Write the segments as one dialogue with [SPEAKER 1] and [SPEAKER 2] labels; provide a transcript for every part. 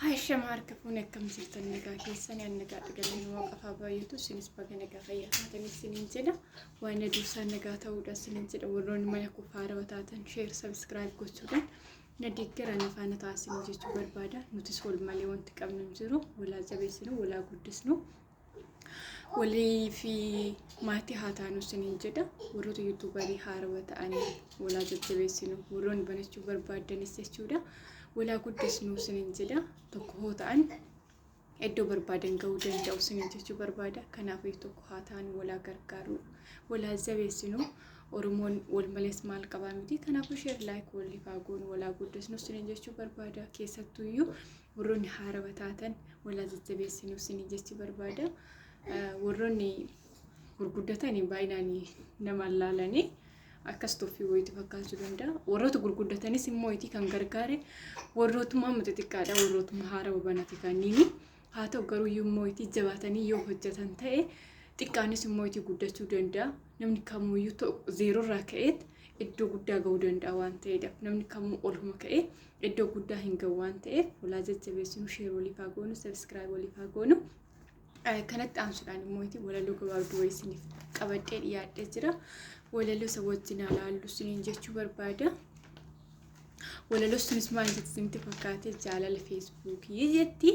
[SPEAKER 1] Haashama harka fuune akkam jirtan nagaa keessan an nagaa dhagaleen waaqafaa baay'atu isinis baga nagaa fayyaa taatan isiniin jedha waan dursaan nagaa ta'uudha isiniin jedha warroonni mana koo faarawa taatan sheer sabskiraayib gochuudhaan na deeggaraa na faana ta'aa isiniin jechuu barbaada nutis wal malee wanti qabnu hin jiru walaa jabeessinu walaa guddisnu walii fi maatii haa taanu isiniin jedha warroota yuutuubarii haarawa ta'anii walaa jajjabeessinu warroonni banachuu barbaadanis jechuudha walaa guddisnu isiniin jedha tokko hoo ta'an iddoo barbaadan ga'uu danda'u isiniin jechuu barbaada kanaafuu tokko haa taanu walaa gargaaru walaa jabeessinu oromoon wal malees maal qabaa miti kanaafuu sheer laayik waliif haa goonu walaa guddisnu isiniin jechuu barbaada keessattuyyuu warroonni haarawa taatan walaa jajjabeessinu isiniin jechuu barbaada warroonni gurguddatan baay'inaan nama laalanii akkas tuffii wayiitu fakkaachuu danda'a. Warroota gurguddatanis immoo itti kan gargaare warrootuma amma xixiqqaadha warrootuma haarawa banate kanniini. Haa ta'u garuu immoo itti jabaatanii yoo hojjetan ta'e xiqqaanis immoo itti guddachuu danda'a. Namni kamuyyuu zeeroorraa ka'eet iddoo guddaa ga'uu danda'a waan ta'eedha. Namni kamuu oluma ka'ee iddoo guddaa hin ga'u waan ta'eef walaa jajjabeessinu sheer waliif haa goonu sabiskiraayib waliif haa goonu. Kanatti aansuudhaan immoo itti walaloo gabaabduu wayii isiniif qabadhee dhiyaadhee jira. Walaloo isa wajjin haa laallu isiniin jechuu barbaada. Walaloo sunis maal jetti isinitti fakkaate jaalala feesbuukii jetti.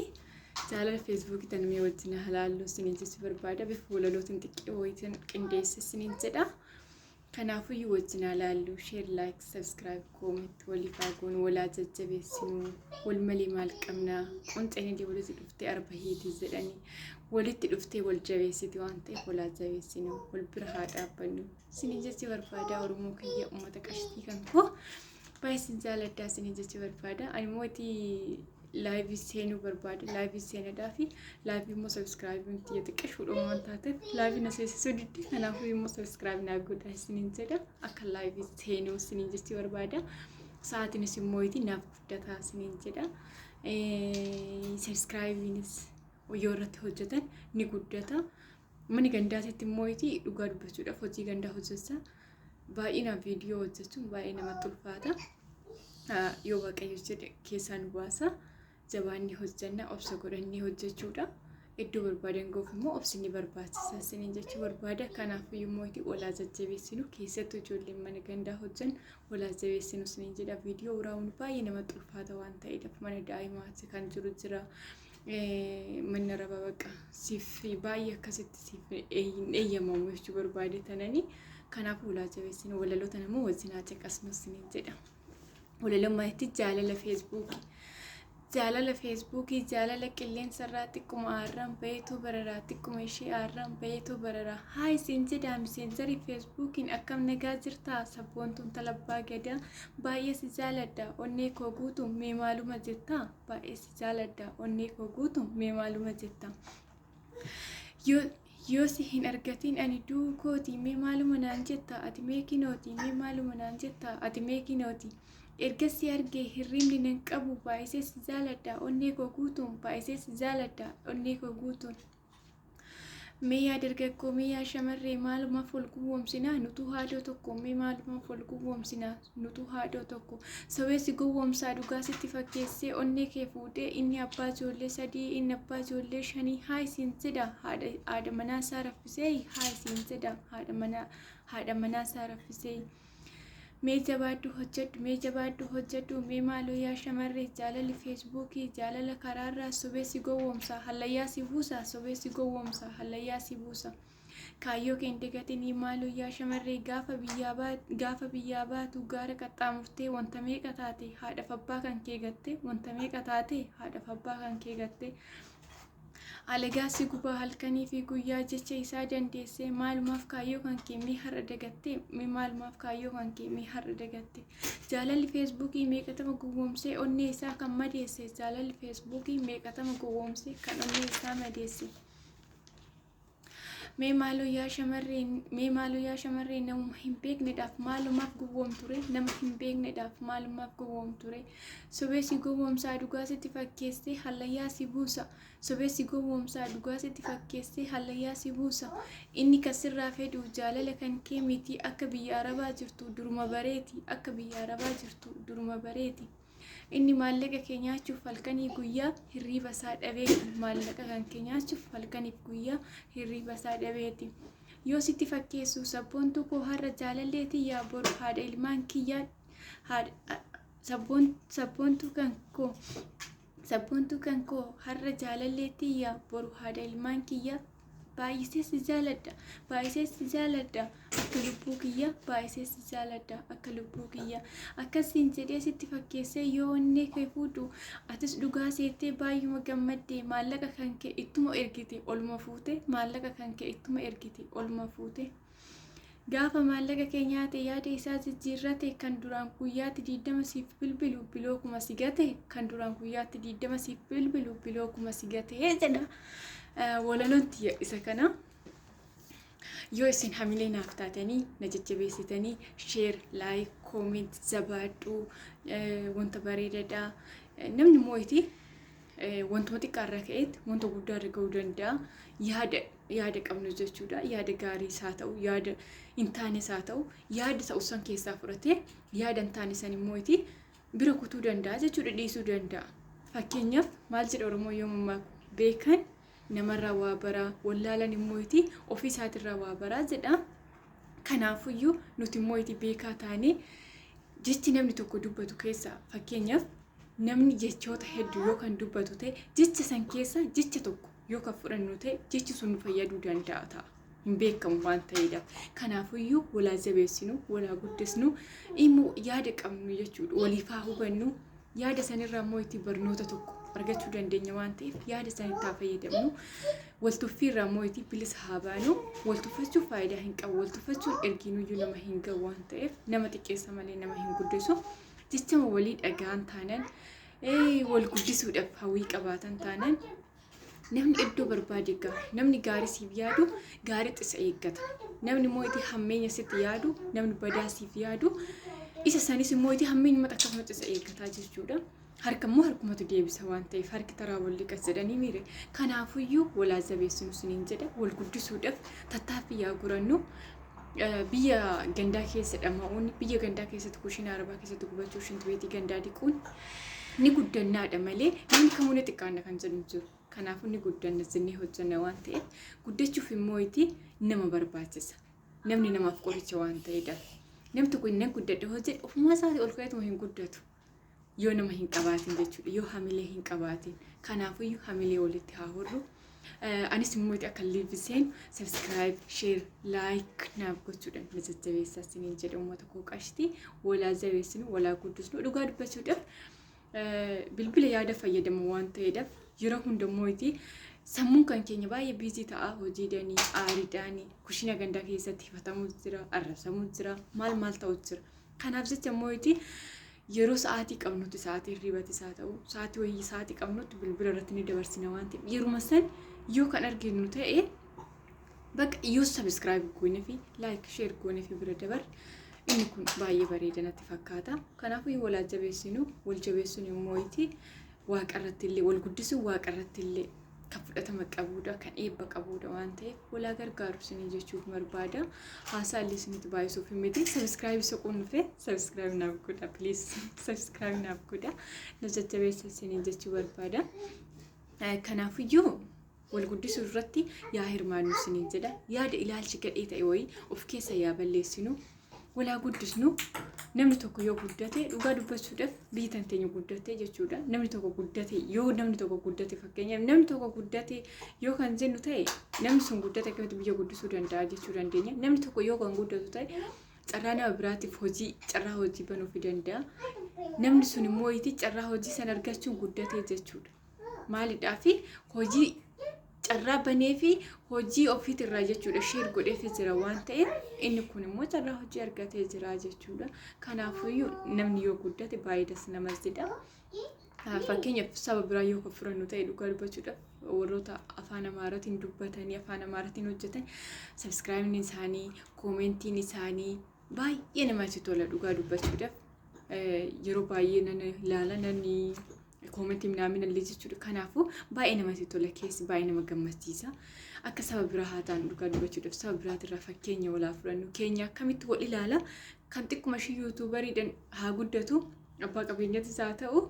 [SPEAKER 1] Jaalala feesbuukii tana mee wajjin haa laallu isiniin jechuu barbaada. Bifa walalootiin xiqqee wayiitiin qindeesse isiniin jedha. Kanaafuyyuu wajjin haa laallu share like subscribe comment waliif haa goonu walaa jajjabeessinu wal malee maal qabna qunceen illee walitti dhuftee arba hiiti jedhanii walitti dhuftee wal jabeessiti waan ta'eef walaa jabeessinu wal bira haa dhaabbannu isiniin jechi barbaada oromoo kiyya uummata qashtii kan koo baay'ee isin jaaladha isiniin jechi barbaada ani immoo itti laayivii seenuu barbaada laayivii seenadhaa fi laayivii immoo sabiskiraayibiin tiyya xiqqashuudha waan taateef laayivii na seensisuu diddi kanaafuu immoo sabiskiraayib naa godhaa isiniin jedha akka laayivii seenuu isiniin jechuu barbaada sa'aatiinis immoo itti naaf guddataa isiniin jedha sabiskiraayibiinis yoo irratti hojjetan ni guddata mana gandaatitti immoo itti dhugaa dubbachuudhaaf hojii gandaa hojjechaa baay'inaan viidiyoo hojjechuun baay'ee namatti ulfaata. Yoo Waaqayyo jedhe keessaa nu baasa. Jabaannee hojjenna obsa godhannee hojjechuudha. Iddoo barbaadan ga'uuf immoo obsi ni barbaachisa isiniin jechuu barbaada. Kanaaf immoo itti walaa jajjabeessinu keessattuu ijoolleen mana gandaa hojjan walaa jabeessinu isiniin jedha. Viidiyoo waraabuun baay'ee namatti ulfaata waan ta'eedhaaf mana daa'imaati kan jiru jira. Manni arabaa bakka siif baay'ee akkasitti siif hin eeyyamamu jechuu barbaade tananii. Kanaaf walaa jabeessinu walaloota namoo wajjin haa caqasnu isiniin jedha. Walalummaa itti jaalala feesbuukii. Jaalala feesbuukii jaalala qilleensarraa xiqquma aarraan baheetu bararaa xiqquma ishee aarraan baheetu bararaa haa isin jedhaa miseensarii feesbuukiin akkam nagaa jirtaa sabboontuun talabbaa gadaa baay'ee si jaaladha onnee koo guutu mee maaluma jettaa baay'ee si jaaladha onnee koo guutu mee maaluma jettaa. Yoo yoo si hin argatin ani du'uu kooti mee maaluma naan jetta ati mee kinooti mee maaluma naan jetta ati mee kinooti. Erga si argee hirribni nan qabu baay'isee si jaaladha onnee koo guutuun baay'isee si jaaladha onnee koo guutuun. Mee yaa dargaggoo mee yaa shamarree maalumaaf wal gowwoomsinaa nutuu haadhoo tokko mee maalumaaf wal gowwoomsinaa nutuu haadhoo tokko sobee si gowwoomsaa dhugaa sitti fakkeessee onnee kee fuudhee inni abbaa ijoollee sadii inni abbaa ijoollee shanii haa isiin jedha haadha haadha manaa isaa raffisee haa isiin jedha haadha manaa haadha manaa isaa raffisee. Mee jabaadhu hojjedhu mee jabaadhu hojjedhu mee maaloo yaa shamarree jaalalli feesbuukii jaalala karaarraa sobee si gowwoomsa hallayyaa si buusa sobee si gowwoomsa hallayyaa si buusa. Kaayyoo kee hin dagatinii maaloo yaa shamarree gaafa biyyaa gaafa biyyaa baatu gaara qaxxaamurtee wanta meeqa taate haadhaaf abbaa kan kee gatte wanta meeqa taate haadhaaf abbaa kan kee gatte. Alagaa si gubaa halkanii fi guyyaa jecha isaa dandeessee maalumaaf kaayyoo kan kee mee har'a dagatte mee maalumaaf kaayyoo kan kee mee har'a dagatte jaalalli feesbuukii meeqatama gowwoomsee onnee isaa kan madeesse jaalalli feesbuukii meeqatama gowwoomsee kan onnee isaa madeesse. Mee maaloo yaa shamarree mee maaloo yaa shamarree namuma hin beeknedhaaf maalumaaf gowwoomture nama hin beeknedhaaf maalumaaf gowwoomture sobee si gowwoomsaa dhugaa sitti fakkeessee hallayyaa si buusa sobee si gowwoomsaa dhugaa sitti fakkeessee hallayyaa si buusa inni kan sirraa fedhu jaalala kan kee miti akka biyya arabaa jirtu duruma bareeti akka biyya arabaa jirtu duruma bareeti. Inni maallaqa kee nyaachuuf halkanii guyyaa hirriiba isaa dhabeeti. Maallaqa kan kee nyaachuuf halkaniif guyyaa hirriiba isaa dhabeeti. Yoo sitti fakkeessu sabboontuu koo har'a jaalallee tiyyaa boru haadha ilmaan kiyyaa haadha sabboontuu kan koo sabboontuu kan koo har'a jaalallee tiyyaa boru haadha ilmaan kiyyaa. Baay'isee si jaaladha, baay'isee si jaaladha akka lubbuu kiyya, baay'isee si jaaladha akka lubbuu kiyya. Akkasiin jedhee sitti fakkeessee yoo onnee kee fuudhu atis dhugaa seettee baay'uma gammaddee maallaqa kan kee ittuma ergite oluma fuute, maallaqa kan kee ittuma ergite oluma fuute. Gaafa maallaqa kee nyaate yaada isaa jijjiirrate, kan duraan guyyaatti 20 siif bilbilu bilookuma si gate, kan duraan guyyaatti 20 siif bilbilu bilookuma si gate jedha. Walaloon tiyya isa kana. Yoo isin hamilee naaf taatanii na jajjabeessitanii share, like, comment jabaadhu, wanta bareedaadha. Namni moo'iti wantuma xiqqaarraa ka'eetti wanta guddaarra ga'uu danda'a. Yaada qabnu jechuudha. Yaada gaariis haa ta'u, yaada hin taanes haa ta'u, yaada ta'u san keessaa fudhatee yaada hin taane san immoo bira kutuu danda'a jechuudha, dhiisuu danda'a. Fakkeenyaaf maal jedha Oromoo yoo mammaaku? Beekan namarraa waa baraa, wallaalan immoo ofii isaatirraa waa baraa jedha. Kanaafuyyuu nuti immoo beekaa taanee jechi namni tokko dubbatu keessaa, fakkeenyaaf namni jechoota hedduu yoo kan dubbatu ta'e, jecha san keessa jecha tokko yoo kan fudhannu ta'e, jechi sun nu fayyaduu danda'a ta'a. Hin beekamu waan ta'eedhaaf. Kanaafuyyuu walaa jabeessinu, walaa guddisnu, immoo yaada qabnu jechuudha. Waliif haa hubannu. Yaada sanirraa immoo itti barnoota tokko argachuu dandeenya waan ta'eef yaada sanitti haa fayyadamnu. Waltuffiirraa immoo itti bilisa haa baanu. Waltuffachuun faayidaa hin qabu. Waltuffachuun ergiinuyyuu nama hin gahu waan ta'eef nama xiqqeessa malee nama hin guddisu. Jechama walii dhagaan taanan, wal guddisuudhaaf hawwii qabaatan taanan, namni iddoo barbaade gaha. Namni gaarii siif yaadu gaariitti isa eeggata. Namni immoo itti hammeenya sitti yaadu, namni badaa siif yaadu, isa sanis immoo itti hammeenyumatti akkasumatti isa eeggataa jechuudha. Harka immoo harkumatu deebisa waan ta'eef harki taraa wal liqas jedhanii miire. Kanaafuyyuu walaa jabeessinu isiniin jedha. Wal guddisuudhaaf tattaaffii yaa gurannu. Biyya gandaa keessa dhama'uun, biyya gandaa keessatti kushiina arabaa keessatti gubachuu, shintibeetii gandaa dhiquun ni guddannaadha malee namni kamuu ni xiqqaanna kan jedhu jiru. Kanaafuu ni guddanna jennee hojjenna waan ta'eef guddachuuf immoo itti nama barbaachisa. Namni namaaf qoricha waan ta'eedha. Namni tokko inni guddadha hojjedhe ofumaa isaatii ol ka'eetuma hin guddatu. Yoo nama hin qabaatin jechuudha. Yoo hamilee hin qabaatin. Kanaafuyyuu hamilee walitti haa horru. Anis immoo akka live seenu subscribe, share, like naaf gochuudhaan na jajjabeessaa isiniin jedha uummata koo qashti. Walaa jabeessinu, walaa guddisnu. Dhugaa dubbachuudhaaf bilbila yaada fayyadamu waan ta'eedhaaf yeroo hundammoo itti sammuun kan keenya baay'ee busy ta'a, hojiidhaanii, aariidhaanii, kushina gandaa keessatti hifatamuu jira, arrabsamuu jira, maal maal ta'u jira. Kanaaf jecha immoo itti yeroo sa'aatii qabnutti, sa'aatii hirribatis haa ta'u, sa'aatii wayii sa'aatii qabnutti bilbila irratti ni dabarsina waan ta'eef yeruma san yoo kan arginu ta'e bakka yoo subscribe goonee fi like, share goonee fi bira dabarre inni kun baay'ee bareeda natti fakkaata. Kanaafuu walaa jabeessinu, wal jabeessuun immoo itti waaqarratti illee wal guddisuun waaqarratti illee kan fudhatama qabudha, kan eebba qabudha waan ta'eef walaa gargaaru isinii jechuuf barbaada. Haasaa illee isinitti baay'isuuf hin miti. Subscribe soquun dhufe, subscribe naaf godha, please, subscribe naaf godha. Na jajjabeessa isinii jechuu barbaada. Kanaafiyyuu wal guddisuu irratti yaa hirmaannu isiniin jedha. Yaada ilaalchi gadhee ta'e wayii of keessa yaa balleessinu. Walaa guddisnu. Namni tokko yoo guddate, dhugaa dubbachuudhaaf biyyi tan teenya guddate jechuudha. Namni tokko guddate, yoo namni tokko guddate, fakkeenyaaf namni tokko guddate yoo kan jennu ta'e, namni sun guddate akkamitti biyya guddisuu danda'a jechuu dandeenya. Namni tokko yoo kan guddatu ta'e carraa nama biraatiif hojii, carraa hojii banuufii danda'a. Namni sun immoo carraa hojii sana argachuun guddate jechuudha. Maalidhaafi hojii carraa banee fi hojii ofiitirraa jechuudha share godheefii jira waan ta'eef inni kun immoo carraa hojii argatee jira jechuudha. Kanaafuyyuu namni yoo guddate baay'ee das nama jedha. Fakkeenyaaf saba biraa yoo kan fudhannu ta'e, dhugaa dubbachuudhaaf warroota afaan Amaaraatiin dubbatanii afaan Amaaraatiin hojjetan subscribeiin isaanii, commentiin isaanii baay'ee namatti tola. Dhugaa dubbachuudhaaf yeroo baay'ee nan ilaala, nan commentii minaamin illee jechuudha. Kanaafuu baay'ee namatti tola, keessi baay'ee nama gammachiisa. Akka saba biraa haa taanu, dhugaa dubbachuudhaaf saba biraatirraa fakkeenya walaa fudhannu. Keenya akkamitti wal ilaala, kan xiqquma ishii youtuberiidhaan haa guddatu. Abbaa qabeenyatis haa ta'u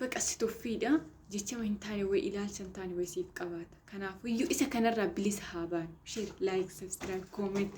[SPEAKER 1] baqa si tuffiidha. Jechama hin taane wayi, ilaalcha hin taane wayi siif qabaata. Kanaafuu iyyuu isa kanarraa bilisa haa baanu. Share, like, subscribe, comment.